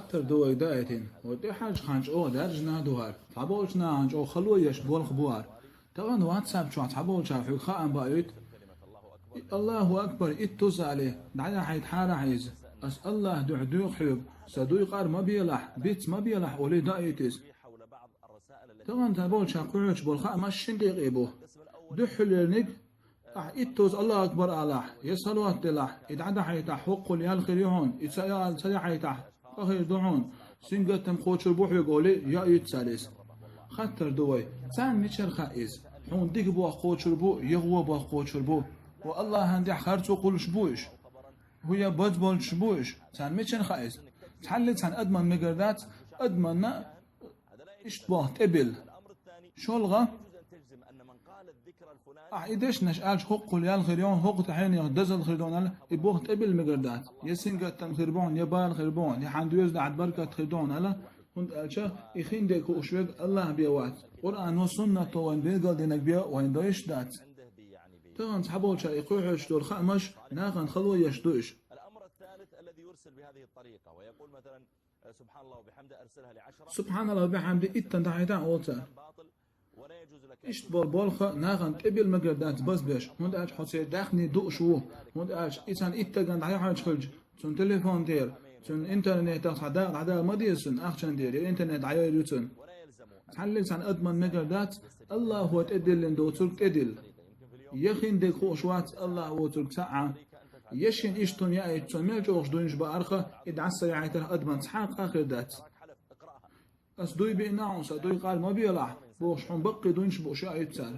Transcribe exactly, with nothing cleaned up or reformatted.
Хаттар ду вай даийтина. Вай тӀехьарчу ханча оха даьржина а ду хӀара. Цхьаболчу нахана чӀогӀа хало еш болх бу хӀара. Тахана WhatsApp чохь цхьаболчара хьоьга хаам баийту. Аллаху акбар, иттузале, дӀаяхьийта хьарахь иза. Ас Аллах дуьхьа доьху хьоьга, сан дуй къар ма белахь, биц ма белахь, олий даийту иза. Тахана цхьаболчара кхоьхьуьйтуш болу хаамаш шина декъе бу. Дуьххьалерниг, ахь иттуза Аллаху акбар алахь, я салават делахь, и дӀадахьийтахь, хӀоккхул ял хир ю хьуна, и ца ял ца яхьийтахь, къа хир ду хьуна, сингаттам кхочур бу хьоьга олий, яийту цара иза. Хаттар ду вай, царна мичара хаьа иза? Хьуна дика боху кхочур бу, я вон боху кхочур бу? Ва Аллахьан дуьхьа харцо кхуллуш бу уьш? ХӀун я баз болчуш бу уьш? Царна мичара хаьа иза? Цхьалле цхьана адаман мегар дац, адаманна иштта болх тӀебилла. ШолгӀа, ахь и дешнаш аьлча хӀоккхул ял хир ю хьуна, хӀокху тӀе хьенех дозалла хир ду хьуна аьлла, и болх тӀебилла мегар дац. Я сингаттам хир бу хьуна, я бала хир бу хьуна, я хьан доьзалехь баркат хир ду хьуна аьлла, хӀунда аьлча и хиндерг хууш верг Аллах бен вац. Къуръано, суннато вайна билгалдинарг бен вайна дойуш дац. Тахана цхьаболчара и кхоьхьуьйтуш долу хаамаш нахана хало еш ду уьш. سبحان الله وبحمده، أرسلها لعشرة. Субханаллаху бихьамди, иттан дӀахьийта а олу цара. Иштта болу болх нахана тӀебилла мегар дац базбеш, хӀунда аьлча хьо церан даьхни дууш ву, хӀунда аьлча и цхьана иттаган дӀаяхьуьйтуш хилча, цуьнан телефон тӀера, цуьнан интернетах цхьа дакъа дӀадала ма деза цуьнан ахчан тӀера, я интернет дӀайойр ю цуьнан. Цхьалле цхьана адаман мегар дац, Аллахо тӀедиллина доцург тӀедилла. Я хиндерг хууш вац Аллах воцург ца Ӏа. Я шена иштта хӀума яийтича, цо мел чӀогӀа дуйнаш баарх, и дӀаса яхьийтарх адаман цхьа а къа хир дац. Ас дуй биъна хьуна, сан дуй къар ма белахь, бохуш хьуна баккхий дуйнаш бууш яийту цара.